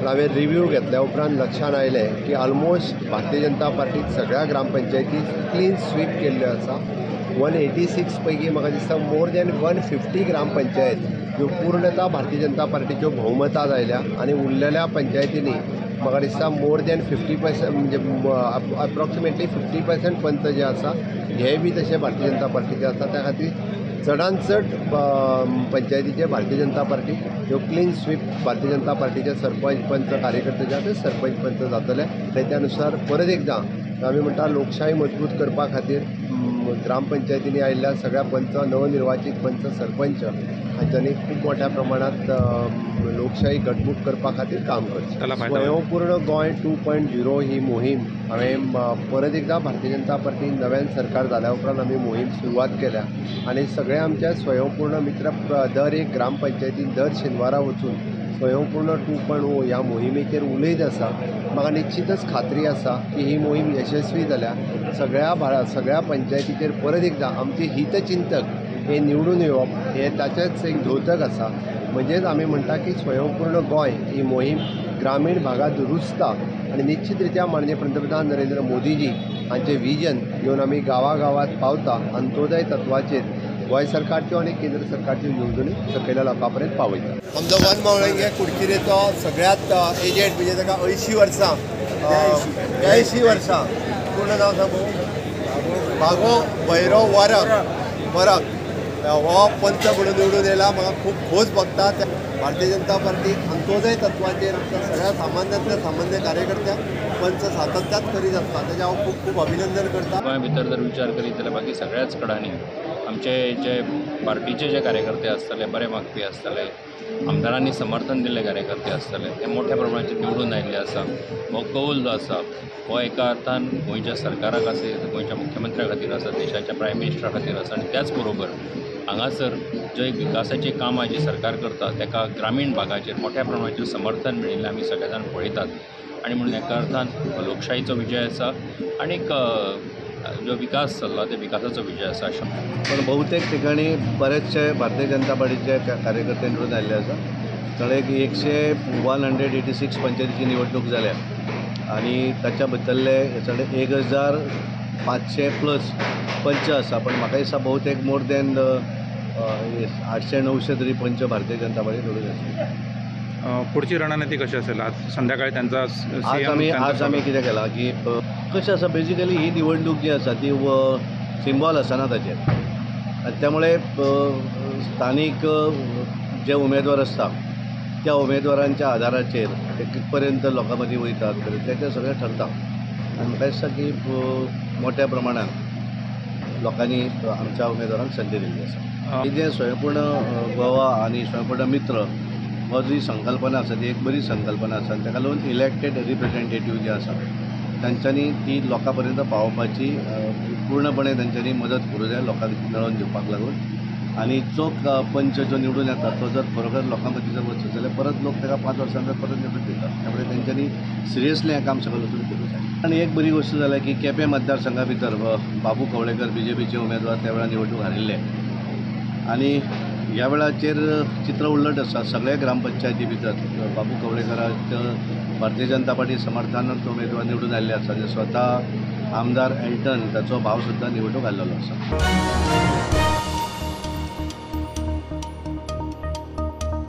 पण हांवें रिव्यू घेतल्या उपरांत लक्षांत आयलें की ऑलमोस्ट भारतीय जनता पार्टीक सगळ्या ग्रामपंचायती क्लीन स्वीप केल्ल्यो आसा. 186 पैकी म्हाका दिसता मोर दॅन 150 ग्रामपंचायत ह्यो पूर्णता भारतीय जनता पार्टीच्यो भोवमतां आयल्या आनी उरलेल्या पंचायतींनी म्हाका दिसता मोर दॅन 50% म्हणजे अप्रॉक्सिमेटली 50% पंच जे आसा हे बी तशे भारतीय जनता पार्टीचे आसा. त्या खातीर चडान चड पंचायतीचे भारतीय जनता पार्टी ह्यो क्लीन स्वीप भारतीय जनता पार्टीचे सरपंच पंच कार्यकर्ते जे आसा ते सरपंच पंच जातले. आनी त्या नुसार परत एकदां आमी म्हणटा लोकशाही मजबूत करपा खातीर ग्रामपंचायतींनी आयिल्ल्या सगळ्या पंच, नवनिर्वाचीत पंच, सरपंच हांच्यांनी खूब मोठ्या प्रमाणांत लोकशाही घटमूट करपा खातीर काम करचें. स्वयंपूर्ण गोंय 2.0 ही मोहीम हांवें परत एकदां भारतीय जनता पार्टी नव्यान सरकार जाल्या उपरांत आमी मोहीम सुरवात केल्या आनी सगळे आमचे स्वयंपूर्ण मित्र दर एक ग्रामपंचायतीन दर शेनवारा वचून स्वयंपूर्ण 2.0 ह्या मोहिमेचेर उलयत आसा. म्हाका निश्चितच खात्री आसा की ही मोहीम यशस्वी जाल्या सगळ्या पंचायतीचेर परत एकदां आमचे हितचिंतक हे निवडून येवप हे ताचेच एक द्योतक आसा. म्हणजेच आमी म्हणटा की स्वयंपूर्ण गोंय ही मोहीम ग्रामीण भागांत रुजता आनी निश्चित रित्या माननीय पंतप्रधान नरेंद्र मोदीजी हांचें विजन घेवन आमी गांवागांवांत पावता. अंत्योदय तत्वाचेर गोंय सरकारच्यो आनी केंद्र सरकारच्यो येवजण्यो सकयल्या लोकां पर्यंत पावयता. आमचो वन मावळंगे कुडकिरेचो सगळ्यांत एजेड म्हणजे ताका 80 वर्सां 82 वर्सां पूर्ण नांव सांगू बागो भैरव वरक हो पंच म्हणून निवडून येयला. म्हाका खूब खोस भोगता. भारतीय जनता पार्टी अंत्योदय तत्वाचेर आमच्या सगळ्या सामान्यांतल्या सामान्य कार्यकर्त्यांक पंच सातत्यात करीत आसता. तेजें हांव खूब खूब अभिनंदन करता. गोंया भितर जर विचार करीत जाल्यार बाकी सगळ्याच कडांनी आमचे जे पार्टीचे जे कार्यकर्ते आसतले, बरे मागपी आसतले, आमदारांनी समर्थन दिल्ले कार्यकर्ते आसतले, ते मोठ्या प्रमाणाचेर निवडून आयिल्ले आसा. हो कौल जो आसा हो एका अर्थान गोंयच्या सरकाराक आसा, गोंयच्या मुख्यमंत्र्या खातीर आसा, देशाच्या प्रायम मिनिस्टरा खातीर आसा आनी त्याच बरोबर हांगासर जे विकासाचीं कामां जी सरकार करता ताका ग्रामीण भागाचेर मोठ्या प्रमाणाचेर समर्थन मेळिल्लें आमी सगळे जाण पळयतात आनी म्हणून एका अर्थान लोकशाहीचो विजय आसा आनीक जो विकास चल्ला त्या विकासाचो विजय आसा. अशें पण बहुतेक ठिकाणी बरेचशे भारतीय जनता पार्टीचे कार्यकर्ते निवडून आयिल्ले आसा. थोडे 186 पंचायतीची निवडणूक जाल्या आनी ताच्या भितरले 1500 प्लस पंच आसा. पण म्हाका दिसता बहुतेक मोर दॅन 800-900 तरी पंच भारतीय जनता पार्टी निवडून आसा. पुढची रणनीती कशी असेल? आज संध्याकाळी त्यांचा आज आमी कितें केलां की कशें आसा, बेजिकली ही निवडणूक जी आसा ती सिंबॉल आसना ताचेर आनी त्यामुळे स्थानीक जे उमेदवार आसता त्या उमेदवारांच्या आधाराचेर ते कितपर्यंत लोकां मदीं वयतात तेचें सगळें ठरता. आनी म्हाका दिसता की मोठ्या प्रमाणान लोकांनी आमच्या उमेदवारांक संदी दिल्ली आसा. ही जें स्वयंपूर्ण गोवा आनी स्वयंपूर्ण मित्र हो जी संकल्पना आसा ती एक बरी संकल्पना आसा आनी ताका लागून इलेक्टेड रिप्रेझेंटेटीव जे आसा तांच्यांनी ती लोकां पर्यंत पावोवपाची पूर्णपणे तांच्यांनी मदत करूं जाय लोकांक मेळोवन दिवपाक लागून. आनी जो पंच जो निवडून येता तो जर खरोखर लोकां मदीं जर वचत जाल्यार परत लोक ताका 5 वर्सां नंतर परत निवडून दितात. त्यामुळे तांच्यांनी सिरियसली हें काम सगळें वचून करूं जाय. आनी एक बरी गोश्ट जाल्या की केपें मतदारसंघा भितर बाबू कवळेकर बीजेपीचे उमेदवार त्या वेळार निवडणूक हारिल्ले आनी ह्या वेळाचेर चित्र उलट आसा. सगळ्या ग्रामपंचायती भितर बाबू कवळेकराक भारतीय जनता पार्टी समर्थनान उमेदवार निवडून आयिल्ले आसा. स्वता आमदार एल्टन ताचो भाव सुद्दां निवडणूक हारलेलो आसा.